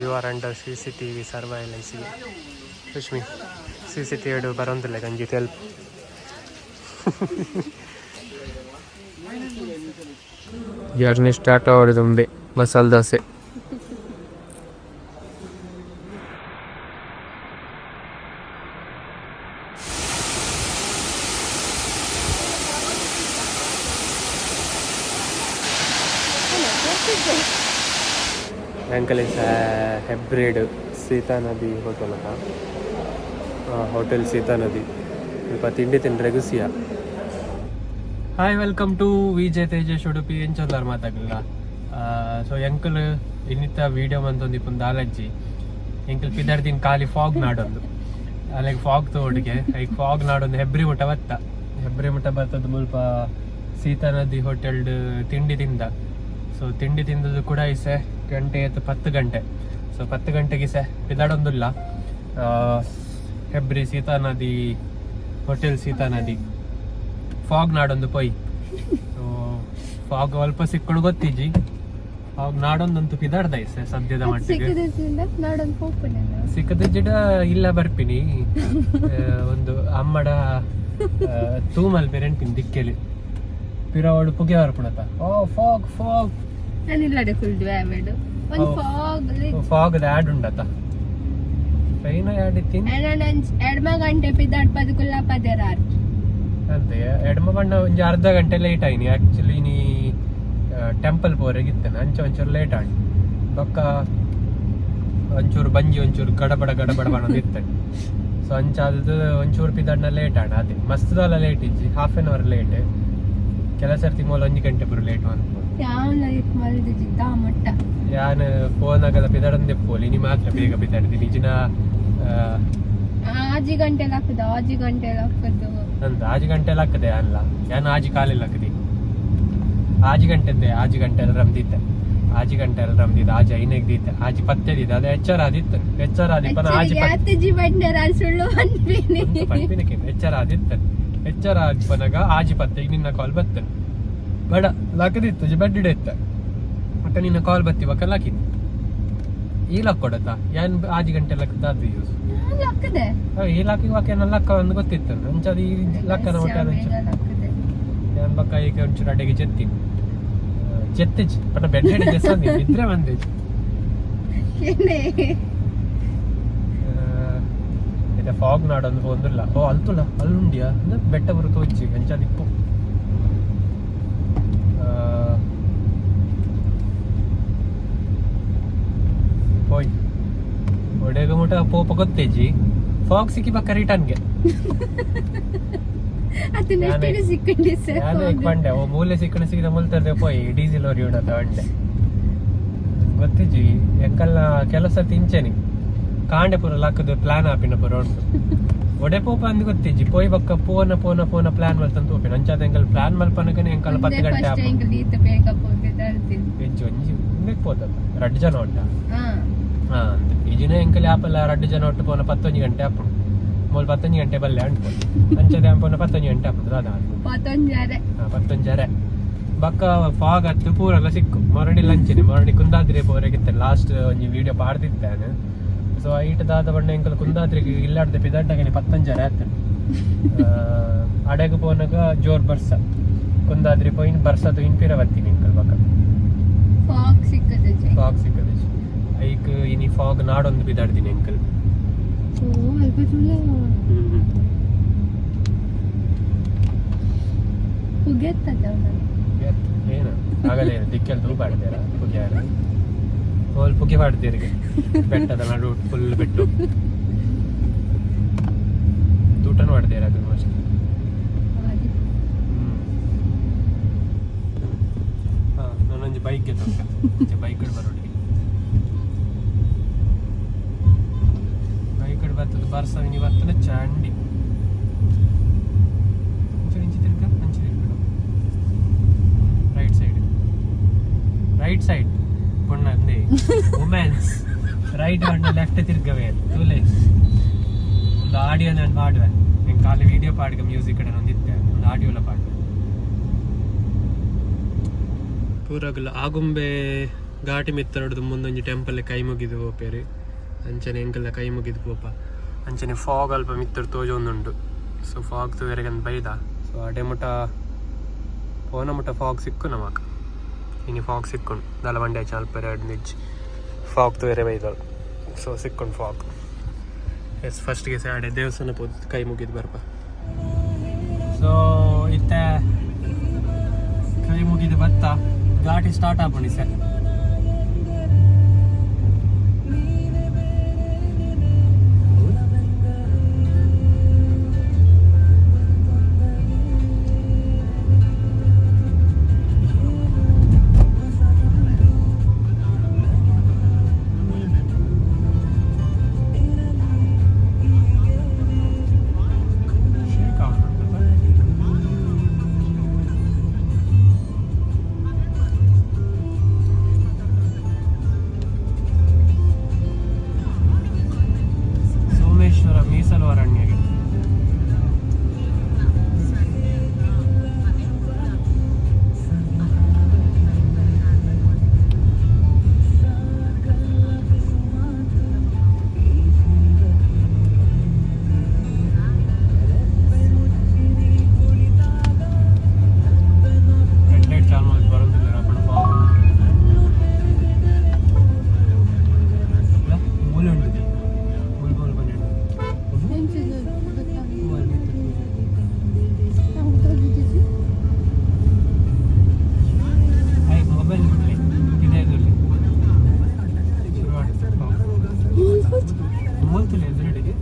You are under CCTV surveillance. Sushmi, CCTV ಬರೋಂದಿಲ್ಲ ಗಂಜಿ help. Journey start ಆವಡದುಂಬೆ masala dosa. Uncle ಹೆಬ್ರಿಡ್ Sita ನದಿ hotel ಅತ್ತ? Hotel Sita ನದಿ. ಸ್ವಲ್ಪ ತಿಂಡಿ ತಿಂದ್ರೆ ಗುಸಿಯ. Hi, welcome to Vijay Tejesh Udupi. ಎಂಚೊಲ್ಲಾರ್ ಮಾತಾಗಲ್ಲ? ಸೊ ಎಂಕಲ್ ಇನ್ನಿತ್ತ ವೀಡಿಯೋ ಮಂತೊಂದು ಇಪ್ಪೊಂದು ದಾಲಜ್ಜಿ. ಎಂಕಲ್ ಪಿದರ್ದಿನ ಖಾಲಿ ಫಾಗ್ ನಾಡೊಂದು. ಅಲ್ಲಿಗೆ ಫಾಗ್ ತೋಡಿಗೆ ಐಕ್ ಫಾಗ್ ನಾಡೊಂದು ಹೆಬ್ರಿ ಮುಟ ಬತ್ತ. ಹೆಬ್ರಿ ಮುಟ ಬತ್ತದ ಮುಲ್ಪ ಸೀತಾ ನದಿ ಹೋಟೆಲ್ಡ್ ತಿಂಡಿ ತಿಂದ. ಸೊ ತಿಂಡಿ ತಿಂದದ್ದು ಕೂಡ ಇಸೆ ಗಂಟೆ ಆಯ್ತು 10 ಗಂಟೆ. ಸೊ 10 ಗಂಟೆಗೆ ಇಸೆ ಪಿದಾಡೊಂದುಲ್ಲ. ಹೆಬ್ರಿ ಸೀತಾ ನದಿ ಹೋಟೆಲ್, ಸೀತಾ ನದಿ ಫಾಗ್ ನಾಡೊಂದು ಪೊಯ್. ಸೊ ಫಾಗ್ ಅಲ್ಪ ಸಿಕ್ಕಳು ಗೊತ್ತಿಜ್ಜಿ. ಫಾಗ್ ನಾಡೊಂದಂತೂ ಪಿದಾಡ್ದ ಇಸೆ ಸದ್ಯದ ಮಟ್ಟಿಗೆ. ನಾಡೊಂದು ಪೋಪುನ. ಸಿಕ್ಕದ ಜಿಡ ಇಲ್ಲ ಬರ್ಪಿನಿ. ಒಂದು ಅಮ್ಮಡ ತೂಮಲ್ ಪೆರೆಂಟಿನ ದಿಕ್ಕೆಲಿ ಪಿರವಳು ಪುಗೆ ಬರ್ಪುಣತ. ಓ ಫಾಗ್ ಫಾಗ್. ನಾನು ಇಲ್ಲಡೆ ಕುಲ್ದು ಆಮೇಡು ಒಂದು ಫಾಗ್. ಫಾಗ್ ಆಡ್ ಉಂಡತ, ಫೈನ ಆಡ್ ಇತ್ತೀನಿ. ನಾನು ಎಡ್ಮ ಗಂಟೆ ಪಿದಾಡ್ಪದ ಕುಲ್ಲ ಪದೇರಾರ್. ಅಂತೆ, ಎಡಮ ಬಣ್ಣ ಒಂಜಿ ಅರ್ಧ ಗಂಟೆ ಲೇಟ್ ಆಯ್ನಿ. ಆಕ್ಚುಲಿ ನೀ ಟೆಂಪಲ್ ಪೋರೆಗಿತ್ತೇನೆ, ಅಂಚೆ ಒಂಚೂರು ಲೇಟ್ ಆಂಡ್. ಬೊಕ್ಕ ಒಂಚೂರು ಬಂಜಿ ಒಂಚೂರು ಗಡಬಡ ಗಡಬಡ ಬಣ್ಣದ ಇತ್ತೆ. ಸೊ ಅಂಚಾದದ್ದು ಒಂಚೂರು ಪಿದಡ್ನ ಲೇಟ್ ಆಂಡ್. ಅದೇ ಮಸ್ತ್ ದಾಲ ಲೇಟ್ ಇಜ್ಜಿ, ಹಾಫ್ ಆನ್ ಅವರ್ ಲೇಟ್. ಕೆಲ ಸರ್ತಿ ಮೂಲ ಒಂಜಿ ಗಂಟೆ ಪೂರ ಲೇಟ್ ಅನ್ಬೋದು. ಯಾವ ಲೈಟ್ ಮಲ್ದಿದ್ದ ಮೊಟ್ಟ. ಯಾನ್ ಫೋನ್ ಆಗಲ್ಲ ಪಿದಡಂದೆ ಪೋಲಿ. ನೀ ಮಾತ್ರ ಬೇಗ ಪಿದಾಡ್ತೀನಿ ನಿಜಿನ. ಆಜಿ ಗಂಟೆ ಹಾಕುದು, ಆಜಿ ಗಂಟೆ ಹಾಕುದು. ನಂದು ಆಜಿ ಗಂಟೆ ಹಾಕದೆ ಅಲ್ಲ, ಯಾನ್ ಆಜಿ ಕಾಲಿಲ್ಲ ಹಾಕದಿ. ಆಜಿ ಗಂಟೆದ್ದೆ, ಆಜಿ ಗಂಟೆ ಅಲ್ರಾಮ್ ದೀತೆ. ಆಜಿ ಗಂಟೆ ಅಲ್ರಾಮ್ ದೀತೆ, ಆಜಿ ಐನೆಗ್ ದೀತೆ, ಆಜಿ ಪತ್ತೆ ದೀತೆ. ಅದೇ ಎಚ್ಚರ ಆದಿತ್ತು, ಎಚ್ಚರ ಆದಿಪ್ಪನ ಆಜಿ ಪತ್ತೆ. ಯಾತಜಿ ಬಂಡರ ಸುಳ್ಳು ಅನ್ಪಿನಿ. ಪನ್ಪಿನಕ್ಕೆ ಎಚ್ಚರ ಆದಿತ್ತು. ಎಚ್ಚರ ಆದಿಪ್ಪನಾಗ ಆಜಿ ಪತ್ತೆಗೆ ನಿನ್ನ ಕಾಲ್ ಬತ್ತೇನೆ. ಬೇಡ ಲಕ್ಕದಿತ್ತು, ಬೆಡ್ ಇತ್ತ. ಮತ್ತೆ ನಿನ್ನ ಕಾಲ್ ಬತ್ತಿ ಬಕ್ಕ ಲಕ್ಕಿತ್ತು. ಈ ಲಕ್ ಕೊಡತ್ತಾ? ಯಾನ್ ಆಜಿ ಗಂಟೆ ಲಕ್ಕದ ಅದು ಯೂಸ್. ಹಾಕದೆ. ಈ ಲಕ್ಕಿ ವಾಕ್ಯ ಲಕ್ಕ ಒಂದು ಗೊತ್ತಿತ್ತು. ಅಂಚದ ಈ ಲಕ್ಕನ ಒಟ್ಟ. ಯಾನ್ ಬಕ್ಕ ಈಗ ಒಂಚೂರು ಅಡೆಗೆ ಜೆತ್ತೀನಿ, ಜೆತ್ತಿಜ್ ಪಟ್ಟ ಬೆಡ್ ಜೆಸ್ಸಂದಿ ನಿದ್ರೆ ಬಂದಿಜ್. ಇದೆ ಫಾಗ್ ನಾಡೊಂದು ಒಂದುಲ್ಲ. ಓ ಅಲ್ತುಲ್ಲ, ಅಲ್ಲುಂಡಿಯಾ ಅಂದ್ರೆ ಬೆಟ್ಟ ಬರು ತೋಚಿ ಅಂಚಾದಿಪ್ಪು. ಪೋಯ್ ಒಡೆಗ ಮುಟ ಪೋಪ ಗೊತ್ತೇಜಿ. ಫಾಗ್ ಸಿಕ್ಕಿ ಬಕ್ಕ ರಿಟರ್ನ್ಗೆ. ಅದನ್ನ ಸಿಕ್ಕಂಡಿ ಸರ್. ಯಾನು ಈಗ ಬಂಡೆ ಓ ಮೂಲೆ ಸಿಕ್ಕಣ ಸಿಕ್ಕಿದ ಮುಲ್ತರ್ದೆ ಪೋಯ್ ಡೀಸೆಲ್ ಅವ್ರಿ ಉಂಡತ ಬಂಡೆ ಗೊತ್ತಿಜ್ಜಿ. ಎಂಕಲ್ನ ಕೆಲಸ ತಿಂಚೆನಿ ಕಾಂಡೆ ಪೂರ ಲಕ್ಕದ ಪ್ಲಾನ್ ಆಪಿನ ಪೂರ ಉಂಟು. ಒಡೆ ಪೋಪ ಅಂದ್ ಗೊತ್ತಿಜ್ಜಿ. ಪೋಯ್ ಬಕ್ಕ ಪೋನ ಪೋನ ಪೋನ ಪ್ಲಾನ್ ಮಲ್ತಂತ ಪೋಪಿನ. ಅಂಚಾದ ಎಂಕಲ್ ಪ್ಲಾನ್ ಮಲ್ಪನಕನೆ ಎಂಕಲ್ 10 ಗಂಟೆ ಆಪ. ಈತ ಬೇಗ ಪೋತೆ. ಹೆಜ್ಜೆ ಒಂಜಿ ಉಂದೆಕ್ ಪೋತದ ರಡ್ಡ್ ಜನ ಉಂಟ. ಹಾ. ಹಾ ಅಂತ ಈಜಿನ ಎಂಕಲ್ ಆಪಲ್ಲ ರಡ್ಡ್ ಜನ ಒಟ್ಟು ಪೋನ ಪತ್ತೊಂಜಿ ಗಂಟೆ ಆಪುಂಡು. ಮೂಲು ಪತ್ತೊಂಜಿ ಗಂಟೆ ಬಲ್ಲೆ ಅಂಟು. ಅಂಚದೆ ಪೋನ ಪತ್ತೊಂಜಿ ಗಂಟೆ ಆಪುಂಡು ದಾದ. ಪತ್ತೊಂಜಾರೆ. ಹಾ, ಪತ್ತೊಂಜರೆ ಬಕ್ಕ ಫಾಗ್ ಹತ್ತು ಪೂರೆಲ್ಲ ಸಿಕ್ಕು. ಮೊರಡಿ ಲಂಚಿನಿ ಮೊರಡಿ ಕುಂದಾದ್ರಿ ಪೋರೆಗಿತ್ತೆ. ಲಾಸ್ಟ್ ಒಂಜಿ ವಿಡಿಯೋ ಪಾಡ್ದಿತ್ತಾನೆ. ಸೊ ಐಟ್ ದಾದ ಬಣ್ಣ ಎಂಕಲ್ ಕುಂದಾದ್ರಿಗೆ ಇಲ್ಲಾಡ್ದೆ ಪಿದಡ್ಡಗನೆ ಪತ್ತೊಂಜರೆ ಆತು. ಅಡೆಗ್ ಪೋನಾಗ ಜೋರ್ ಬರ್ಸ. ಕುಂದಾದ್ರಿ ಪೋಯಿನ್ ಬರ್ಸದು ಇನ್ಪಿರ ಬತ್ತೀನಿ ಎಂಕಲ್ ಬಕ್ಕ. ಫಾಗ್ ಸಿಕ್ಕದ. ಫಾಗ್ ಸಿಕ್ಕದ. ಐಕ್ ಇನಿ ಫಾಗ್ ನಾಡೊಂದು ಬಿದಾಡ್ತೀನಿ ಎಂಕಲ್. ಓ ಅಲ್ಪ ಚುಲ್ಲ ಪುಗೆತ್ತದ. ಏನು ಆಗಲೇ ದಿಕ್ಕೆಲ್ ತೂ ಪಾಡ್ತೀರ ಪುಗೆ ಹೋಲ್ ಪುಗೆ ಪಾಡ್ತೀರಿಗೆ. ಬೆಟ್ಟದ ನಡು ಫುಲ್ ಬೆಟ್ಟು ತೂಟನು ಮಾಡ್ತೀರ ಆಲ್ಮೋಸ್ಟ್. ಹಾ, ನಾನೊಂಜಿ ಬೈಕ್ ಗೆತ್ತ. ಬೈಕ್ ಬರೋಡಿಗೆ ಬೈಕ್ ಬರ್ತದೆ. ಬರ್ಸ ಇನಿ ಬರ್ತದೆ ಚಾಂಡಿ. ಒಂಚೂರು ಇಂಚಿ ತಿರ್ಗ, ಅಂಚಿ ತಿರ್ಗಡು. ರೈಟ್ ಸೈಡ್, ರೈಟ್ ಸೈಡ್ ಪೊಣ್ಣ ಅಂದೆ. ವುಮೆನ್ಸ್ ರೈಟ್ ಬಣ್ಣ ಲೆಫ್ಟ್ ತಿರ್ಗವೇ ತೂಲೆ. ಒಂದು ಆಡಿಯೋ ನಾನು ಪಾಡುವೆ. ನಿಂಗೆ ಖಾಲಿ ವಿಡಿಯೋ ಪಾಡ್ಗ ಮ್ಯೂಸಿಕ್ ಕಡೆ ಒಂದಿತ್ತೆ. ಒಂದು ಆಡಿಯೋ ಎಲ್ಲ ಪಾಡುವೆ. ಪೂರಗಲ ಆಗುಂಬೆ. ಘಾಟಿ ಮಿತ್ತರಡ್ದು ಮುಂದೊಂಜಿ ಟೆಂಪಲ್ ಕೈ ಮುಗಿದು ಪೋಪೇರು. ಅಂಚನೆ ಎಂಕಲ್ನ ಕೈ ಮುಗಿದು ಪೋಪ. ಅಂಚನೆ ಫಾಗ್ ಅಲ್ಪ ಮಿತ್ತರ್ ತೋಜೊಂದುಂಡು. ಸೊ ಫಾಗ್ ತೂವೆರೆಗಂದ್ ಬೈದ. ಸೊ ಅಡೆ ಮುಟ ಪೋನ ಮುಟ ಫಾಗ್ ಸಿಕ್ಕು ನಮಕ್. ಇನಿ ಫಾಗ್ ಸಿಕ್ಕುಂಡು. ದಾಲ ಬಂಡೆ ಅಲ್ಪ ಎರಡು ನಿಜ್ ಫಾಗ್ ತೂವೆರೆ ಬೈದಳು. ಸೊ ಸಿಕ್ಕುಂಡು ಫಾಗ್. ಎಸ್, ಫಸ್ಟ್ಗೆ ಸ್ಯಾಡೆ ದೇವಸ್ಥಾನ ಪೋದು ಕೈ ಮುಗಿದು ಬರ್ಪ. ಸೊ ಇತ್ತೆ ಕೈ ಮುಗಿದು ಬತ್ತ, ಘಾಟಿ ಸ್ಟಾರ್ಟ್ ಆಪುಂಡು ಸರ್. ಸೋಮೇಶ್ವರ ಮೀಸಲು ಅರಣ್ಯಗೆ. ರೆಡ್ ಲೈಟ್ ಚಾಲು ಮಾಡಿ ಬರೋದಿಲ್ಲ ಅಪ್ಪಣ. ಮೂಲೆ ಉಂಟು, ಮೂಲೆ ಮೂಲೆ ಬನ್ನಿ. ಮೂಲೆ ಮಿತ್ತು. ಆಯ್ತು, ಮೊಬೈಲ್ ಬಿಡ್ಲಿ, ಇದೇ ಇರಲಿ. ಶುರು ಮಾಡಿ. ಮೂಲ್ತಿಲ್ಲ ಎದುರುಡಿಗೆ.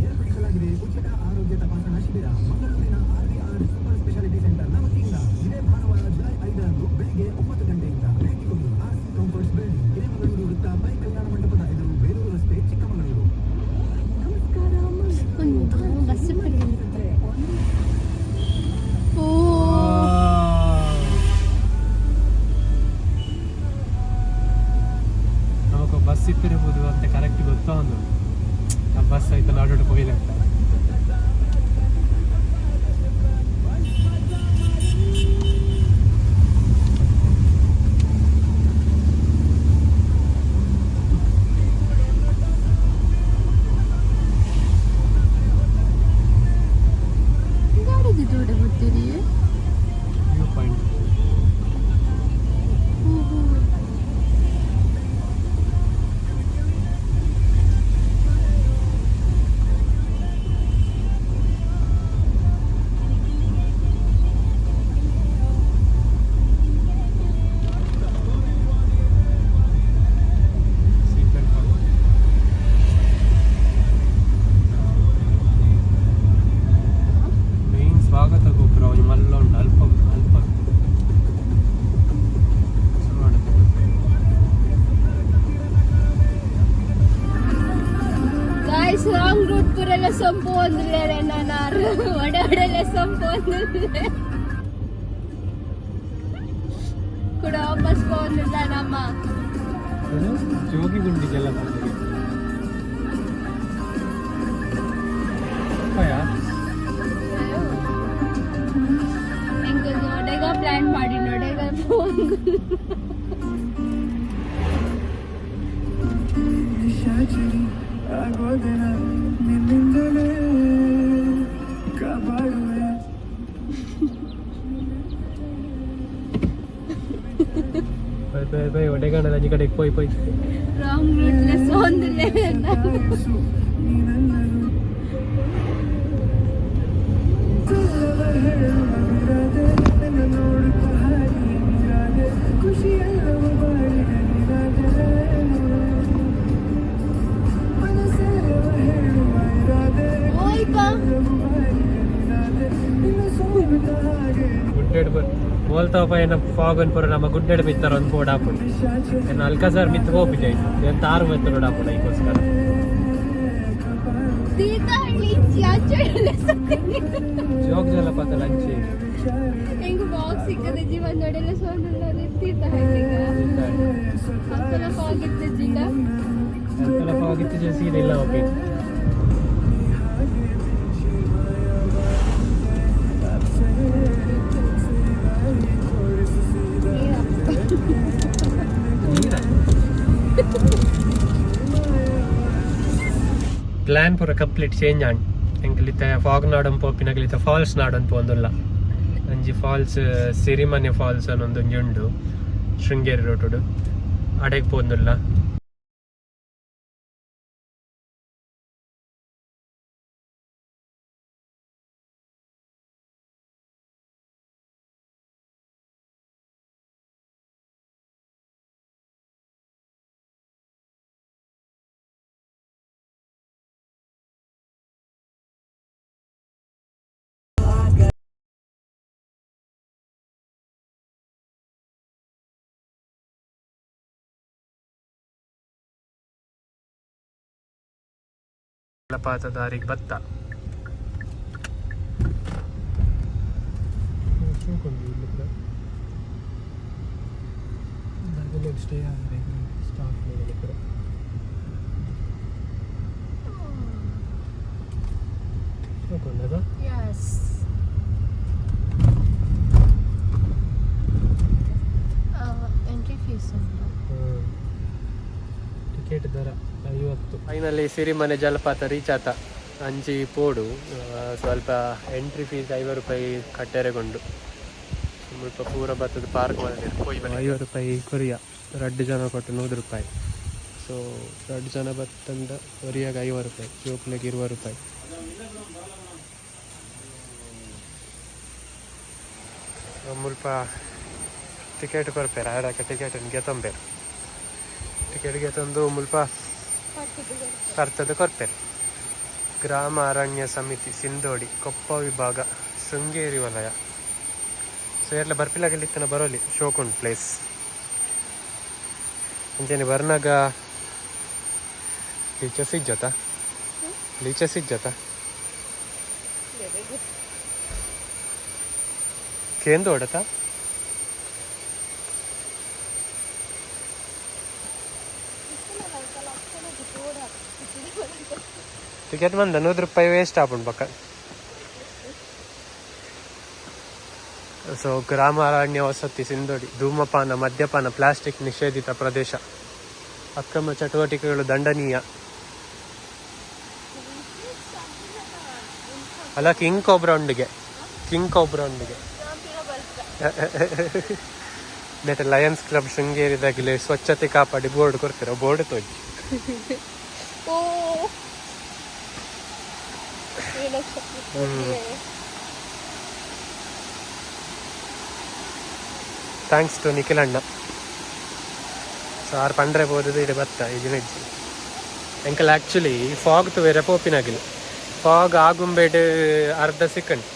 ಉಚಿತ ಆರೋಗ್ಯ ತಪಾಸಣಾ ಶಿಬಿರ ಮಂಗಳೂರಿನ ಆರ್ವಿಆರ್ ಸೂಪರ್ ಸ್ಪೆಷಾಲಿಟಿ ಸೆಂಟರ್ನ ವತಿಯಿಂದ ಇದೇ ಭಾನುವಾರ ಜುಲೈ 5ರಂದು ಬೆಳಿಗ್ಗೆ 9 ಗಂಟೆಯಿಂದ. ಭೇಟಿ ಕೊಡಿ: ಆರ್ಸಿ ಕಂಫರ್ಟ್ಸ್ ಬಿಲ್ಡಿಂಗ್, ಹಿರೇಮಗಳೂರು ವೃತ್ತ, ಪೈ ಕಲ್ಯಾಣ ಮಂಟಪದ ಎದುರು, ಬೇಲೂರು ರಸ್ತೆ, ಚಿಕ್ಕಮಗಳೂರು. ಒಂದು ಬಸ್ ಮಾಡಿ. ಓ. ನಮಕ್ ಬಸ್ ಇತ್ತಿರ್ಬೋದು ಅಂತ ಕರೆಕ್ಟ್ ಗೊತ್ತಾ ಒಂದು. ಆ ಬಸ್ ಆಯ್ತು, ನಡು ಪೋಯಿಲ್ಲ ಅಂತ. ಗಾಡಿದು ದೂರ ಬರ್ತೀರಿ. View point. ಓಹೋ. ಸೀಕ್ರೆಟ್. ಮೇನ್ ಸ್ವಾಗತ ಗೋಪುರ ಒಂಜಿ ಮಲ್ಲ ಉಂಟು. ಅಲ್ಪ ಅಲ್ಪ ಶುರು ಮಾಡುತ್ತೆ. ಗಾಯ್ಸ್, ರಾಂಗ್ ರೂಟ್ ಪೂರೆಲ್ಲ ಸೊಂಪು ಒಂದಿಲ್ಲ. ನಾನು ಒಡಾಡೆಲ್ಲ ಸೊಂಪು ಒಂದಿಲ್ಲ ಕೂಡ ವಾಪಸ್ ಬಂದಿಲ್ಲ ನಮ್ಮ. ಜೋಗಿಗುಂಡಿ ಜಲಪಾತಕ್ಕೆ. ಅಯ್ಯ. ಎಂಕ್ ನೋಡೆಗ ಪ್ಲಾನ್ ಮಾಡಿ ನೋಡೆಗ ಫೋನ್. ನಿಶಾಚರಿ ಆಗೋದೆನ ನಿನ್ನಿಂದಲೇ ಕಾಪಾಡುವೆ. ಬೈ ಬೈ ಬೈ, ಒಡೆಗಾಣದ ಅಂಜಿ ಕಡೆಗೆ ಪೋಯ್ ಪೋಯ್. Wrong route ಸೋಂದಿಲ್ಲ. ನೀನಲ್ಲರು ಹೇಳುವ ನನ್ನ ನೋಡುತ್ತ ಹಾಗೆ ನೀರಾದೆ, ಖುಷಿಯೆಲ್ಲವ ಬಾಳಿಗೆ ನೀರಾದೆ. ಮನಸ್ಸೆಲ್ಲವ ಹೇಳುವ ಇರಾದೆ. ಓಯ್ಪ. ಬಾಳಿಗೆ ನೀರಾದೆ, ನಿನ್ನ ಸೋಲುತ್ತ ಹಾಗೆ. ಗುಡ್ಡೆಡ್ ಬರ್ ಮೋಲ್ತಾಪ ಏನ ಫಾಗ್ ಅನ್ ಪೂರ ನಮ್ಮ ಗುಡ್ಡೆಡ್ ಮಿತ್ತರ ಒಂದು ಬೋರ್ಡ್ ಹಾಪುಂಡು. ಏನ ಅಲ್ಕಜಾರ್ ಮಿತ್ತು ಹೋಗ್ಬಿಟ್ಟೆ ಆಯ್ತು, ತಾರು ಮೆತ್ತ ರೋಡ್ ಹಾಪುಂಡು ಐಕೋಸ್ಕರ. ತೀರ್ಥಹಳ್ಳಿ ಆಚೆ. ಜೋಗ ಜಲಪಾತ ಲಂಚಿ. ಹೆಂಗ್ ಬಾಕ್ಸ್ ಸಿಕ್ಕದೆ ಜೀವನ ನೋಡೆಲ್ಲ ಸೋಂದಿಲ್ಲ. ತೀರ್ಥಹಳ್ಳಿಗ ಅಪ್ಪಲ ಫಾಗ್ ಇತ್ತು ಜಿಂಗ. ಅಲ್ಕಲ ಫಾಗ್ ಇತ್ತು, ಸೀದಾ ಇಲ್ಲ ಓಕೆ. ನೀರ. ಪ್ಲ್ಯಾನ್ ಪೂರ ಕಂಪ್ಲೀಟ್ ಚೇಂಜ್ ಆಂಡ್. ಎಂಕಲಿತ್ತೆ ಫಾಗ್ ನಾಡನ್ ಪೋಪಿನಗಲಿತ್ತೆ ಫಾಲ್ಸ್ ನಾಡನ್ ಪೋಂದುಲ್ಲ. ಒಂಜಿ ಫಾಲ್ಸ್, ಸಿರಿಮನೆ ಫಾಲ್ಸ್ ಅನ್ನೊಂದು ಒಂಜಿ ಉಂಡು ಶೃಂಗೇರಿ ರೋಟುಡು, ಅಡೆಗ್ ಪೋಂದುಲ್ಲ. ಜಲಪಾತ ದಾರಿಗೆ ಬತ್ತ. ಸ್ಟೇ ಸ್ಟಾಫ್ ಕೂಡ. ಎಸ್. ಎಂಟ್ರಿ ಫೀಸ್ ಉಂಟು. ಟಿಕೆಟ್ ದರ 50. ಫೈನಲಿ ಸಿರಿಮನೆ ಜಲಪಾತ ರೀಚ್ ಆತ. ಅಂಚಿ ಪೋಡು. ಸ್ವಲ್ಪ ಎಂಟ್ರಿ ಫೀಸ್ 50 ರೂಪಾಯಿ ಕಟ್ಟೆರೆಗೊಂಡು. ಮುಲ್ಪ ಪೂರ ಬತ್ತದ ಪಾರ್ಕ್ ಮಲ್ದೆರ್. 50 ರೂಪಾಯಿ ಕೊರಿಯ, ರಡ್ಡು ಜನ ಕೊಟ್ಟು 100 ರೂಪಾಯಿ. ಸೊ ರಡ್ಡು ಜನ ಬತ್ತಂಡ ಒರಿಯಾಗ 50 ರೂಪಾಯಿ, ಜೋಕ್ಲೆಗ್ 20 ರೂಪಾಯಿ. ಮುಲ್ಪ ಟಿಕೆಟ್ ಕೊರ್ಪೇರ, ಆಡಕ ಟಿಕೆಟ್ ಗೆತೊಂಬೇರು. ಟಿಕೆಟ್ ಗೆತೊಂದು ಮುಲ್ಪ ಪರ್ತದ ಕೊರ್ಪೇರು. ಗ್ರಾಮ ಅರಣ್ಯ ಸಮಿತಿ, ಸಿಂದೋಡಿ, ಕೊಪ್ಪ ವಿಭಾಗ, ಶೃಂಗೇರಿ ವಲಯ. ಸೊ ಎಲ್ಲ ಬರ್ಪಿಲಾಗಲಿತ್ತನ ಬರೋಲಿ, ಶೋಕುಂಡು ಪ್ಲೇಸ್. ಅಂಚನೆ ಬರ್ನಾಗ ಲೀಚಸ್ ಇಜ್ಜತ, ಲೀಚಸ್ ಇಜ್ಜತ. ಕೇಂದು ಹೊಡತ. ಟಿಕೆಟ್ ಬಂದ 100 ರೂಪಾಯಿ ವೇಸ್ಟ್ ಆಪುಂಡು ಬಕ್ಕ. ಸೊ ಗ್ರಾಮ ಅರಣ್ಯ ವಸತಿ, ಸಿಂದೋಡಿ. ಧೂಮಪಾನ, ಮದ್ಯಪಾನ, ಪ್ಲಾಸ್ಟಿಕ್ ನಿಷೇಧಿತ ಪ್ರದೇಶ. ಅಕ್ರಮ ಚಟುವಟಿಕೆಗಳು ದಂಡನೀಯ. ಅಲ್ಲ, ಕಿಂಗ್ ಕೋಬ್ರಾ ಉಂಡಿಗೆ, ಕಿಂಗ್ ಕೋಬ್ರಾ ಉಂಡಿಗೆ. ನೆಟ್ ಲಯನ್ಸ್ ಕ್ಲಬ್ ಶೃಂಗೇರಿದಾಗಲಿ ಸ್ವಚ್ಛತೆ ಕಾಪಾಡಿ ಬೋರ್ಡ್ ಕೊಡ್ತೀರ, ಬೋರ್ಡ್ ತೋಜಿ. ಓ, 7 ಲಕ್ಷ. Thanks to Nikhil ಅಣ್ಣ. ಸೊ ಆರು ಪಂಡ್ರೆ ಬೋದದು ಇಡೆ ಬತ್ತ ಇಜಿನ ಇಜ್ಜಿ. ಎಂಕಲ್ ಆ್ಯಕ್ಚುಲಿ ಫಾಗ್ ತುವೇರೆ ಪೋಪಿನಾಗಿಲ್ಲ. ಫಾಗ್ ಆಗುಂಬೇಡ್ ಅರ್ಧ ಸಿಕ್ಕಂಡು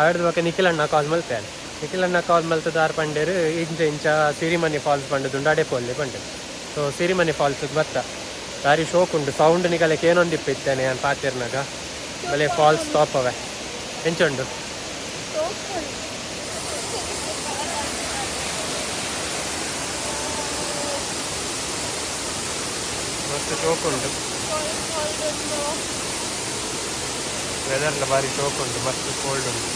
ಆಡ್ದ ಬೊಕ ನಿಖಿಲ್ ಅಣ್ಣ ಕಾಲ್ ಮಲ್ತೆ. ನಿಖಿಲ್ ಅಣ್ಣ ಕಾಲ್ ಮಲ್ತದ ಆರು ಪಂಡೇರು, ಇಂಚ ಇಂಚ ಸಿರಿಮನಿ ಫಾಲ್ಸ್ ಪಂಡದುಂಡು, ಅಡೆ ಪೋಲ್ಲೆ ಪಂಡೆ. ಸೊ ಸಿರಿಮನಿ ಫಾಲ್ಸ್ ಬತ್ತ. ಬಾರಿ ಶೋಕ್ ಉಂಡು. ಸೌಂಡ್ ನಿಗಲಕ್ಕೆ ಏನೊಂದಿಪ್ಪ ಇತ್ತೇನೆ ನಾನು ಪಾತಿರ್ನಾಗ. ಬಲೆ ಫಾಲ್ಸ್ ಟಾಪ್ ಅವೆ. ಎಂಚುಂಡು? ಮಸ್ತ್ ಶೋಕ್ ಉಂಟು. ವೆದರ್ಲ ಬಾರಿ ಶೋಕ್ ಉಂಟು, ಮಸ್ತ್ ಕೋಲ್ಡ್ ಉಂಟು.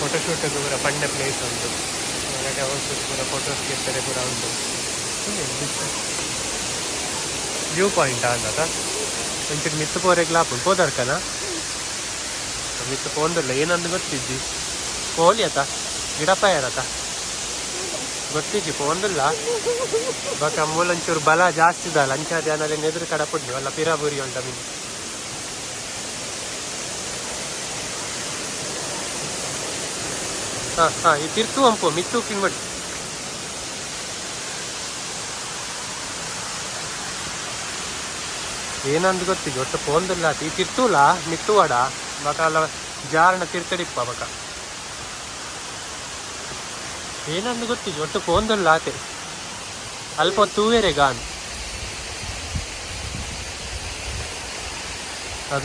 ಫೋಟೋಶೂಟ್ ಪೂರ ಪಂಡೆ ಪ್ಲೇಸ್ ಉಂಟು. ಪೂರ ಫೋಟೋಸ್ ಗೆತ್ತರೆ ಪೂರ ಉಂಟು. ವ್ಯೂ ಪಾಯಿಂಟ್ ಅಂದತ. ಒಂಚೂರು ಮಿತ್ತು ಪೋರೆಗ್ಲ ಆಪುಂಡು. ಪೋದರ್ಕನ ಮಿತ್ತು ಪೋಂದುಲ್ಲ. ಏನಂದು ಗೊತ್ತಿಜ್ಜಿ. ಪೋಲಿ ಅತ ಗಿಡಪಾಯರತ ಗೊತ್ತಿಜ್ಜಿ, ಪೋಂದುಲ್ಲ. ಬಕ ಮೂಲೊಂಚೂರು ಬಲ ಜಾಸ್ತಿ ಇದಲ್ಲ. ಅಂಚ ಧ್ಯಾನಲ್ಲಿ ನೆದುರು ಕಡಪುಡ್ನಿ ಅಲ್ಲ ಪಿರಾಬುರಿ ಉಂಟ ಮಿನಿ. ಹಾಂ ಹಾಂ ಈ ತಿರ್ತು ಅಂಪು ಮಿತ್ತು ಕಿಂಗ್ಬಟ್. ಏನಂದು ಗೊತ್ತಿಜ್ಜಿ, ಒಟ್ಟು ಪೋಂದುಲ್ಲ. ಈ ತಿರ್ತೂಲ ಮಿತ್ತುವಡ ಬಕ ಅಲ್ಲ ಜಾರಣ ತಿರ್ತಡಿಪ್ಪ. ಬಕ ಏನಂದು ಗೊತ್ತಿಜ್ಜಿ, ಒಟ್ಟು ಪೋಂದುಲ್ಲ ಆತೆ. ಅಲ್ಪ ತೂವೇರೆ ಗಾನ್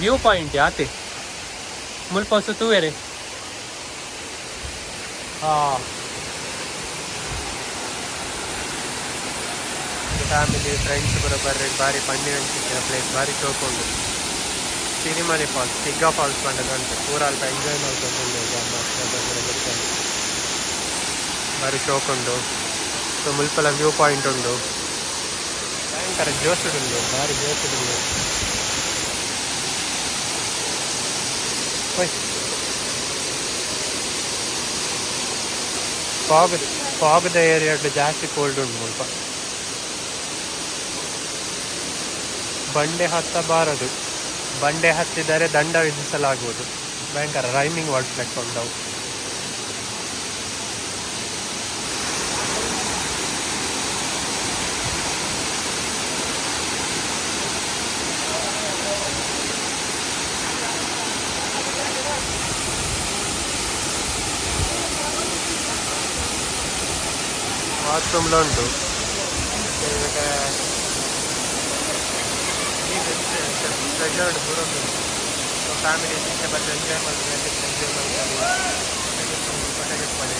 ವ್ಯೂ ಪಾಯಿಂಟ್ ಯಾತೆ ಮುಲ್ಪ ತೂವೇರೆ. ಹಾ, ಫ್ಯಾಮಿಲಿ ಫ್ರೆಂಡ್ಸ್ ಪೂರ ಬರ್ರೆ, ಬಾರಿ ಪಂಡಿನ ಪ್ಲೇಸ್, ಬಾರಿ ಶೋಕ್ ಉಂಡು. ಸಿರಿಮನೆ ಫಾಲ್ಸ್, ಕಿಗ್ಗಾ ಫಾಲ್ಸ್ ಪಂಡದ ಉಂಟು. ಪೂರ ಅಲ್ಪ ಎಂಜಾಯ್ ಮಾಡ್ಕೊಂಡು ಗೊತ್ತುಂಟು. ಬಾರಿ ಶೋಕ್ ಉಂಡು. ಸೊ ಮುಲ್ಪಲ ವ್ಯೂ ಪಾಯಿಂಟ್ ಉಂಡು. ಭಯಂಕರ ಜೋಶುಡುಲ್ಲೆ, ಭಾರಿ ಜೋಶುಡುಲ್ಲೆ. ಹೋಯ್, ಫಾಗ್ ಫಾಗ್ದ ಏರಿಯಾಡ್ ಜಾಸ್ತಿ ಕೋಲ್ಡ್ ಉಂಟು ಮುಲ್ಪ. ಬಂಡೆ ಹತ್ತಬಾರದು, ಬಂಡೆ ಹತ್ತಿದರೆ ದಂಡ ವಿಧಿಸಲಾಗುವುದು. ಭಯಂಕರ ರೈಮಿಂಗ್ ವರ್ಡ್ಸ್ ಲೆಕ್ಕ ಉಂಡವು. ವಾಶ್ರೂಮ್ಲ ಉಂಟು. ಪ್ರೆಷರ್ಡ್ ಪೂರ ಉಂಟು. ಸೊ ಫ್ಯಾಮಿಲಿ ಇಂಚ ಬತ್ತು ಎಂಜಾಯ್ ಮಾಡ್ತಾರೆ, ಎಂಜಾಯ್ ಮಾಡ್ತಾರೆ, ಫೋಟೋ.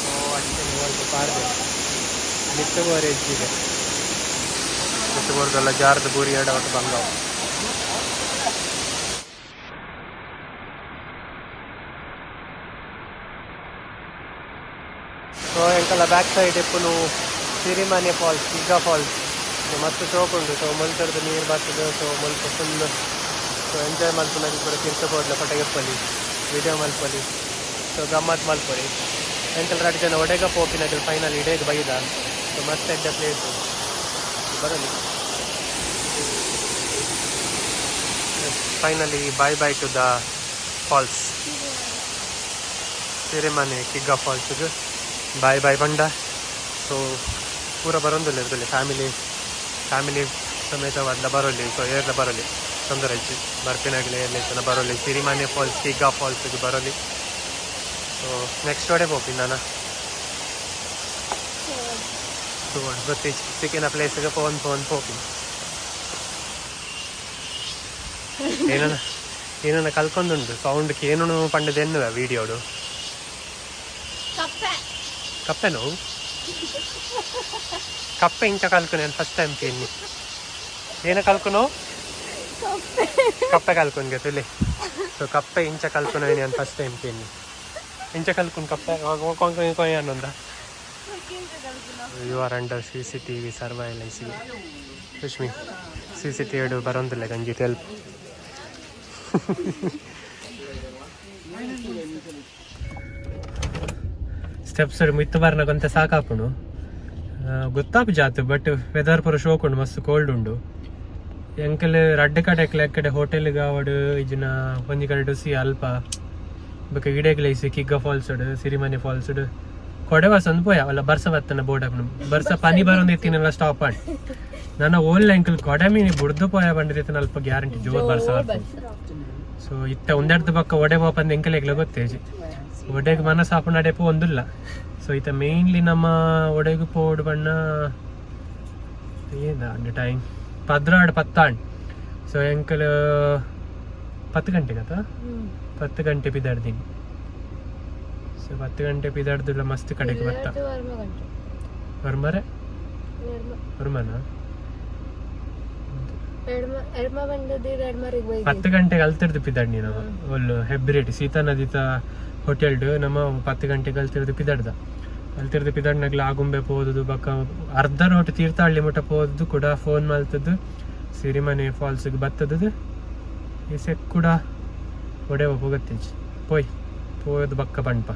ಸೊ ಅಂಚನೆ ಒಲ್ಪ ಪಾರ್ದೆ ಮಿತ್ತ ಬೋರೆ ಇದೆ. ಮಿತ್ತ ಬೋರ್ದೆಲ್ಲ ಜಾರದ ಬೂರಿ ಎರಡು ಒಟ್ಟು ಬಂಗಾವ್. ಸೊ ಎಂಕಲ ಬ್ಯಾಕ್ ಸೈಡ್ ಇಪ್ಪುನು Sirimane falls, Kigga falls. So ಮಸ್ತ್ ಶೋಕ್ ಉಂಡು. ಸೊ ಮುಲ್ತರ್ದು ನೀರು ಬರ್ತದೆ. ಸೊ ಮುಲ್ಪ ಫುಲ್ ಸೊ ಎಂಜಾಯ್ ಮಲ್ಪುನಗ ಪೂರ ತಿರ್ತ ಪೋಡ್ಲ, ಫೋಟೋ ಗೆಪ್ಪಲಿ, ವಿಡಿಯೋ ಮಲ್ಪಲಿ, ಸೊ ಗಮ್ಮತ್ ಮಲ್ಪೊಲಿ. ಎಂಕಲ್ ರಡ್ಡ್ ಜನ ಒಡೆಗ ಪೋಪಿನಗಲ್ ಫೈನಲ್ ಇಡೇಗ್ ಬೈದ. ಸೊ ಮಸ್ತ್ ಎಡ್ಡೆ ಪ್ಲೇಸ್, ಬರಲಿ. Finally bye bye to the falls. Sirimane Kigga ಫಾಲ್ಸ್ಗೆ ಬಾಯ್ ಬಾಯ್ ಪಂಡ. ಸೊ ಪೂರ ಬರೊಂದುಲ್ಲ ಇರ್ತದೆ. ಫ್ಯಾಮಿಲಿ ಫ್ಯಾಮಿಲಿ ಸಮೇತವಾದ್ಲ ಬರೊಲಿ. ಸೊ ಏರ್ಲ ಬರೊಲಿ, ತೊಂದರೆ ಇಜ್ಜಿ. ಬರ್ಪಿನಾಗಲಿ ಏರ್ಲ ಇತ್ತನ ಬರೊಲಿ. ಸಿರಿಮಾನೆ ಫಾಲ್ಸ್, ಕಿಗ್ಗಾ ಫಾಲ್ಸ್ಗೆ ಬರೊಲಿ. ಸೊ ನೆಕ್ಸ್ಟ್ ಒಡೆ ಪೋಪಿ ನಾನ ಗೊತ್ತಿಜ್ಜಿ. ಸಿಕ್ಕಿನ ಪ್ಲೇಸ್ಗೆ ಫೋನ್ ಫೋನ್ ಪೋಪಿ. ಏನನ ಏನನ ಕಲ್ಕೊಂದುಂಡು. ಸೌಂಡ್ ಏನೂ ಪಂಡದ ಎನ್ನುವ ವೀಡಿಯೋಡು. ಕಪ್ಪೆ. ಕಪ್ಪೆನು? ಕಪ್ಪೆ ಇಂಚ ಕಲ್ಕು ನಾನು ಫಸ್ಟ್ ಟೈಮ್ ಕೇಳಿ. ಏನ ಕಲ್ಕುನು? ಕಪ್ಪೆ. ಕಪ್ಪೆ ಕಲ್ಕೊಂಡ್ಗೆ ತುಲಿ. ಸೊ ಕಪ್ಪೆ ಇಂಚ ಕಲ್ಕುನ ನಾನು ಫಸ್ಟ್ ಟೈಮ್ ಕೇಳಿ. ಇಂಚ ಕಲ್ಕುನ್ ಕಪ್ಪೆ ಕೊಯ್ ಅನ್ನೊಂದ. You are under CCTV surveillance. Rashmi, CCTV ಬರೋಂದಿಲ್ಲ ಗಂಜಿ ಹೆಲ್ಪ್. ಸ್ಟೆಪ್ಸ್ ಮಿತ್ತು ಬರ್ನಗಂತ ಸಾಕಾಪುಂಡು. ಗೊತ್ತಾಪು ಜಾತು, ಬಟ್ ವೆದರ್ ಪೂರ ಶೋಕ್ ಉಂಡು, ಮಸ್ತ್ ಕೋಲ್ಡ್ ಉಂಡು. ಎಂಕಲ್ ರಡ್ಡ್ ಕಡೆ ಕಡೆ ಹೋಟೆಲ್ ಗಾವಡ್ ಇಜಿನ ಒಂಜಿ ಕಡೆ ಸಿ ಅಲ್ಪ ಬೊಕ ಇಡೆಗ್ಲ ಕಿಗ್ಗ ಫಾಲ್ಸ್ ಸಿರಿಮನೆ ಫಾಲ್ಸ್ ಕೊಡೆ ಸಂದ್ ಪೋಯ ಅಲ್ಲ. ಬರ್ಸ ಬತ್ತನ ಬೋರ್ಡ್ ಹಾಕೊಂಡು ಬರ್ಸ ಪನಿ ಬರೋದು ಇತ್ತಿನೆಲ್ಲ ಸ್ಟಾಪ್ ಆಡ್. ನನ್ನ ಓಲ್ ಅಂಕಲ್ ಕೊಡೆ ಮೀನಿ ಬುಡ್ದು ಪೋಯ ಬಂದಿತ್ತು. ಅಲ್ಪ ಗ್ಯಾರಂಟಿ ಜೋರ್ ಬರ್ಸ. ಸೊ ಇತ್ತ ಒಂದೆಡ್ದು ಪಕ್ಕ ಒಡೆ ಪೋಪಂದ ಎಂಕಲೆಗ್ಲ ಗೊತ್ತೇಜಿ. ಒಡೆಗ್ ಮನಸ್ಸು ನಡೆಪು ಒಂದುಲ್ಲ. ಸೊ ಇತ್ತ ಮೇನ್ಲಿ ನಮ್ಮ ಒಡೆಗ್ ಪೋಡು ಬಣ್ಣ ಏನ ಟೈಮ್ 12:10. ಸೊ ಎಂಕಲ್ 10 ಗಂಟೆಗತ್ತ 10 ಗಂಟೆ ಪಿದಾಡ್ದೀನಿ. ಸೊ 10 ಗಂಟೆ ಪಿದಾಡ್ದುಲ್ಲ, ಮಸ್ತ್ ಕಡೆಗೆ ಬತ್ತ. ವರ್ಮರೆ ವರ್ಮನ. 10 ಗಂಟೆಗೆ ಅಲ್ತಿರ್ದು ಪಿದಾಡ್ನಿ ನಾವು. ಒಲ್ಲು ಹೆಬ್ರೇಟ್ ಸೀತಾ ನದಿತ ಹೋಟೆಲ್ಡ್ ನಮ್ಮ 10 ಗಂಟೆಗೆ ಅಲ್ತಿರ್ದು ಪಿದಾಡ್ದ. ಅಲ್ತಿರ್ದು ಪಿದಾಡ್ನಾಗ್ಲ ಆಗುಂಬೆ ಪೋದುದು, ಬಕ್ಕ ಅರ್ಧ ರೋಟ್ ತೀರ್ಥಹಳ್ಳಿ ಮುಟ್ಟ ಪೋದು ಕೂಡ ಫೋನ್ ಮಲ್ತದ್ದು ಸಿರಿಮನೆ ಫಾಲ್ಸ್ಗೆ ಬತ್ತದದು. ಈ ಸೆಕ್ ಕೂಡ ಒಡೆ ಹೋಗತ್ತೀಚ್ ಪೋಯ್ ಪೋದು ಬಕ್ಕ ಪಣ್ಪ.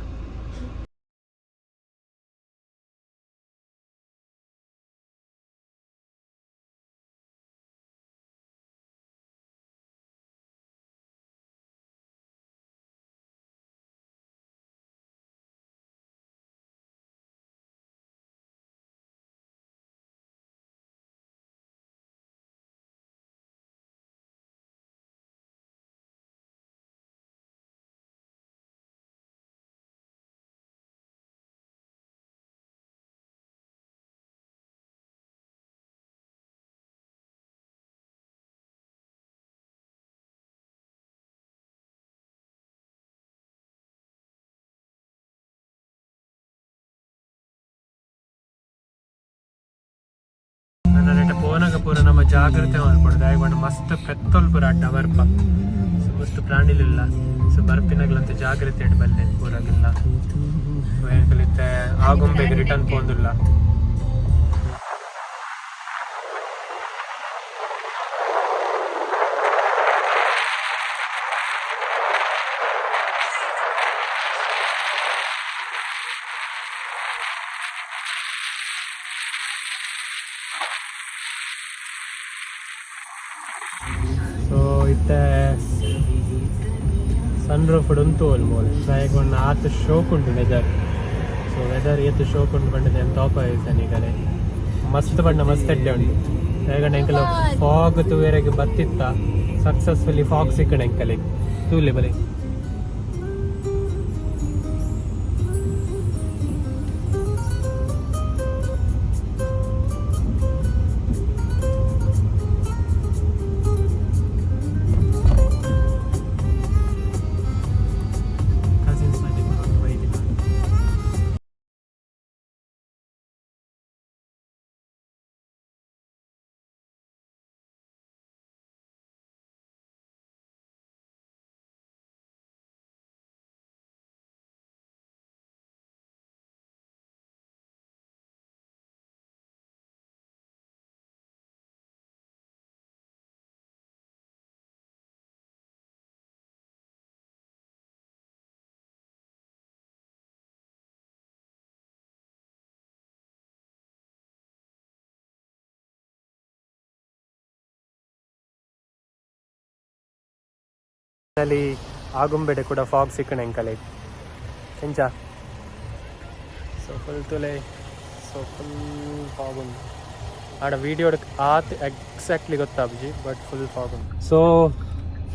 ನನ್ನ ಪೋನಾಗ ಪೂರ ನಮ್ಮ ಜಾಗ್ರತೆ ಮಾಡ್ಕೊಡು ದಾಯೆ ಮಸ್ತ್ ಪೆತ್ತೊಲ್ ಪೂರ ಅಡ್ಡ ಬರ್ಪ. ಸೊ ಮಸ್ತ್ ಪ್ರಾಣಿಲಿಲ್ಲ. ಸೊ ಬರ್ಪಿನಾಗ್ಲಂತ ಜಾಗ್ರತೆ ಇಡ್ ಬಲ್ಲೆ ಪೂರಾಗಿಲ್ಲ. ಸೊ ಏನ್ ಕಲಿತೆ, ಆಗುಂಬೆಗೆ ರಿಟರ್ನ್ ಪೋಂದುಲ್ಲ. ಸೊ ಇತ್ತೆ ಸನ್ ರೂಫ್ ಉಂತು ಆಲ್ಮೋಸ್ಟ್. ದಾಯೆಗ್ ಪಂಡ ಆತ್ ಶೋಕ್ ಉಂಟು ವೆದರ್. ಸೊ ವೆದರ್ ಏತ್ ಶೋಕ್ ಉಂಟು ಪಂಡದೆ ಟಾಪ್ ಆಯ್ತಾನೆ ಈಗಲೇ. ಮಸ್ತ್ ಬಣ್ಣ, ಮಸ್ತ್ ಎಡ್ಡೆ ಉಂಟು. ದಾಯೆಗಂಡ ಎಂಕಲ ಫಾಗ್ ತೂವೆರೆಗ್ ಬತ್ತಿತ್ತ, ಸಕ್ಸಸ್ಫುಲಿ ಫಾಗ್ ಸಿಕ್ಕಣ ಎಂಕಲೆಗ್. ತೂಲೆ ಬಲೆ. ಕಸಿನ್ಸ್ ಬೈದಿಲ್ಲ. ಅಲ್ಲಿ ಆಗುಂಬೆಡೆ ಕೂಡ ಫಾಗ್ ಸಿಕ್ಕಣ ಎಂಕಲೆ ಎಂಚ. ಸೊ ಫುಲ್ ತುಲೆ, ಸೊ ಫುಲ್ ಫಾಗ್ ಉಂಟು. ಆಡ ವೀಡಿಯೋ ಆತ್ ಎಕ್ಸಾಕ್ಟ್ಲಿ ಗೊತ್ತಾಬ್ಜಿ, ಬಟ್ ಫುಲ್ ಫಾಗ್ ಉಂಟು. ಸೊ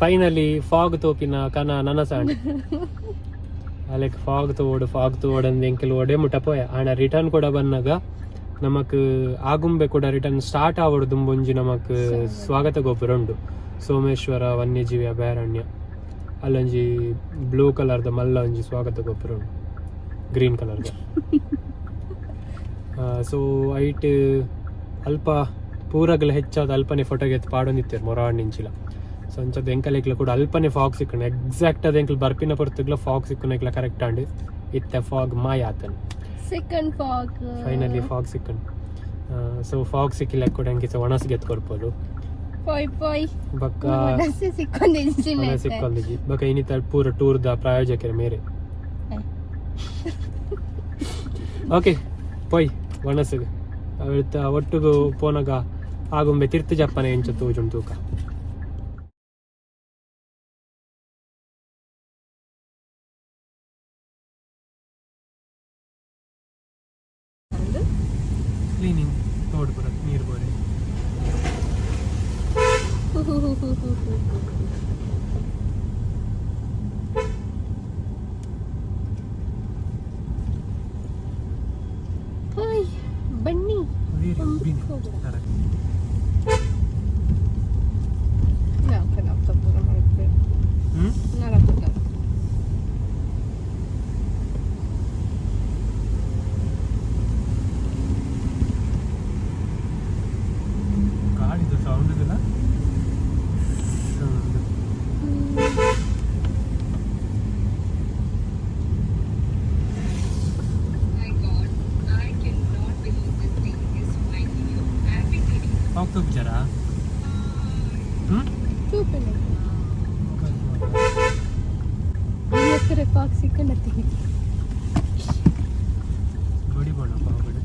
ಫೈನಲಿ ಫಾಗ್ ತೋಪಿನ ಕನ ನನಸಾಂಡ್. ಅಲೆಕ್ ಫಾಗ್ ತೋಡು, ಫಾಗ್ ತೋಡಂದು ಎಂಕೆಲ್ ಒಡೆ ಮುಟ್ಟ ಪೋಯ. ಆಂಡ ರಿಟರ್ನ್ ಕೂಡ ಬನ್ನಗ ನಮಕ್ ಆಗುಂಬೆ ಕೂಡ ರಿಟರ್ನ್ ಸ್ಟಾರ್ಟ್ ಆವಡು ದುಂಬೊಂಜಿ ನಮಕ್ ಸ್ವಾಗತ ಗೋಪುರ ಉಂಡು, ಸೋಮೇಶ್ವರ ವನ್ಯಜೀವಿ ಅಭಯಾರಣ್ಯ. ಅಲ್ಲೊಂಜಿ ಬ್ಲೂ ಕಲರ್ದ ಮಲ್ಲ ಒಂಜಿ ಸ್ವಾಗತ ಗೋಪುರ ಉಂಡು, ಗ್ರೀನ್ ಕಲರ್ದ. ಸೊ ಐಟ್ ಅಲ್ಪ ಪೂರಗಲ ಹೆಚ್ಚಾದ ಅಲ್ಪನೆ ಫೋಟೋಗೆ ಪಾಡೊಂದಿತ್ತೆರ್ ಮೊರಾಡಿಂಚಿಲ. ಸೊ ಅಂಚದ ಎಂಕಲೆಗ್ಲ ಕೂಡ ಅಲ್ಪನೆ ಫಾಗ್ ಸಿಕ್ಕಣ. ಎಕ್ಸಾಕ್ಟ್ ಅದ ಎಂಕಲ್ ಬರ್ಪಿನ ಪೊರ್ತುಗ್ಲ ಫಾಗ್ ಸಿಕ್ಕುನ ಕರೆಕ್ಟ್ ಆಂಡ್. ಇತ್ತೆ ಫಾಗ್ ಮಾಯ ಆತನ್. Second fog. Finally fog ಸಿಕ್ಕನ್. ಸೊ ಫಾಗ್ ಸಿಕ್ಕಿಲ್ಲ ಕೂಡ ಎಂಕಿಸ ಒಣಸ್ ಗೆತ್ ಕೊರ್ಪೋಲು. ಪೊಯ್ ಪೊಯ್. ಬೊಕ್ಕ ಮನಸ್ಸು ಸಿಕ್ಕೊಂದಿಜ್ಜಿಲ್ಲ. ಒಣಸ್ ಸಿಕ್ಕೊಂದಿಜಿ. ಬೊಕ್ಕ ಇನ್ನಿತ ಪೂರ ಟೂರ್ದ ಪ್ರಾಯೋಜಕರ ಮೇರೆ. ಓಕೆ, ಪೊಯ್ ಒಣಸ್ಗ್. ಅವೆತ್ತ ಒಟ್ಟುಗು ಪೋನಗ ಆಗುಂಬೆ ತಿರ್ತು ಜಪ್ಪನೆ ಎಂಚ ತೋಜುಂಡು ತೂಕ. ಕ್ಲೀನಿಂಗ್ ತೋಡು ಪೂರ ನೀರು ಬೋರೆ. ಹಾಯ್ ಬನ್ನಿ. ಹ್ಮ್. ಗಾಡಿದು ಸೌಂಡ್ ಇದೆಲ್ಲ. I cannot believe this thing is finally here. I've been waiting for ಹೋಗ್ತು ಜರ. ಹ್ಮ್. ಎಕ್ಕರೆ ಫಾಗ್ ಸಿಕ್ಕಂಡತ್ತಿ. ಬಡಿ ಬೋಣ ಬಿಡು.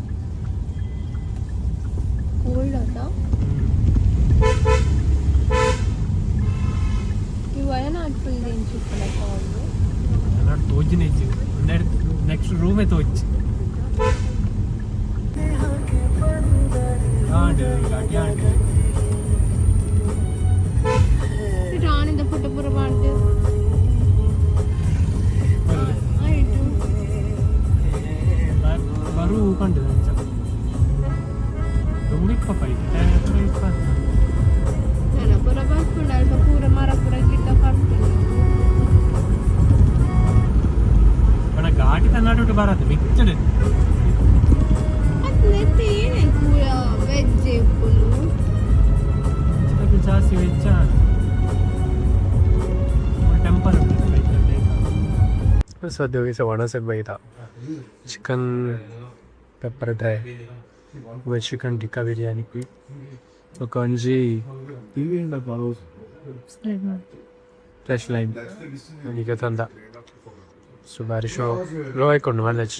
ಕೋಲ್ಡ್ ಅದ. ಈ ವಯನಾಡ್ ಫುಲ್ ಇಂಚಿಪ್ಪುನ ಫಾಗ್. ನಾಡು ತೋಜಿನ ನೆಕ್ಸ್ಟ್ ರೂಮೇ ತೋಜ್ ಆಂಡ್ ಗಾಟಿ ಆಂಡ್. ರಾಣಿದ ಫೋಟೋ ಪೂರ ಮಾಡ್ದು ಆಯ್ತು. ಬರು ಕಂಡು ಅಂಚ ದುಂಬಿಪ್ಪ ಪೈತೆ. ನನ್ನ ಪೂರ ಬರ್ಪುಂಡು. ಅಲ್ಪ ಪೂರ ಮರ ಪೂರ ಗಿಡ್ಡ ಪರ್ಪುಂಡು. ಪಣ ಘಾಟಿ ತನ್ನಾಡು ಬರತ್ತೆ ಮಿಕ್ಸ್ಡ್. ಅದು ನೆತ್ತಿ ಏನೇ ಪೂರ ವೆಜ್ ಇಪ್ಪುಂಡು. ಜಾಸ್ತಿ ವೆಚ್ಚ ಟೆಂಪಲ್. ಸದ್ಯೋಗಿ ಒಣಸಕ್ ಬೈದ chicken pepper dry, veg chicken tikka biryani, ಬೊಕ ಒಂಜಿ ಫ್ರೆಶ್ ಲೈಮ್ ಈಗ ತಂದ. ಸೊ ಬಾರಿ ಶೋ ರೋಯ್ ಕೊಂಡು ಮಲ್ಲಚ್.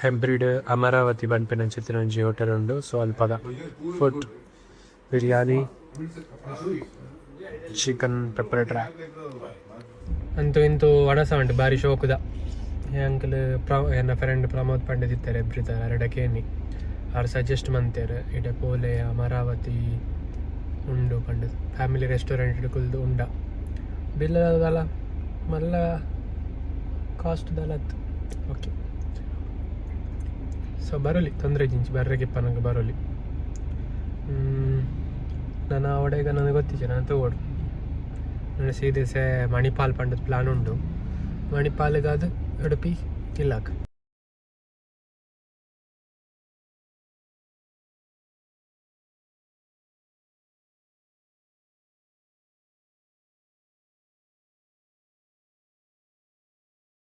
ಹೆಬ್ರಿಡ್ ಅಮರಾವತಿ ಪನ್ಪಿನಂಚಿತ್ತಿನ ಒಂಜಿ ಹೋಟೆಲ್ ಉಂಡು. ಸೊ ಅಲ್ಪದ food, biryani, chicken pepper dry. ಅಂತೂ ಇಂತೂ ವಣಸ ಉಂಟು ಬಾರಿ ಶೋಕುದ. ಅಂಕಲ್ ಪ್ರ ಎನ್ನ ಫ್ರೆಂಡ್ ಪ್ರಮೋದ್ ಪಂಡಿದಿತ್ತಾರೆ ಎಬ್ರಿದಾರ್ ಅರೆಡ ಕೇನಿ, ಆರ್ ಸಜೆಸ್ಟ್ ಮಂತೇರು ಇಡೆ ಪೋಲೆ, ಅಮರಾವತಿ ಉಂಡು ಪಂಡದು. ಫ್ಯಾಮಿಲಿ ರೆಸ್ಟೋರೆಂಟ್ ಕುಲ್ದು ಉಂಡ. ಬಿಲ್ ದಾಲ ಮಲ್ಲ ಕಾಸ್ಟ್ ದಾಲತ್. ಓಕೆ, ಸೊ ಬರೋಲಿ, ತೊಂದರೆ ಜಿಂಚಿ ಬರ್ರೆಗೆ ನಂಗೆ ಬರೋಲಿ. ನಾನು ಒಡೆಗ ನನಗೆ ಗೊತ್ತಿಜ್ಜೆ, ನಾನು ತಗೋಡು. ನನ್ನ ಸೀದೆಸೆ ಮಣಿಪಾಲ್ ಪಂಡದ ಪ್ಲಾನ್ ಉಂಡು. ಮಣಿಪಾಲ್ಗಾದ ಉಡುಪಿ ಇಲ್ಲಾಕ.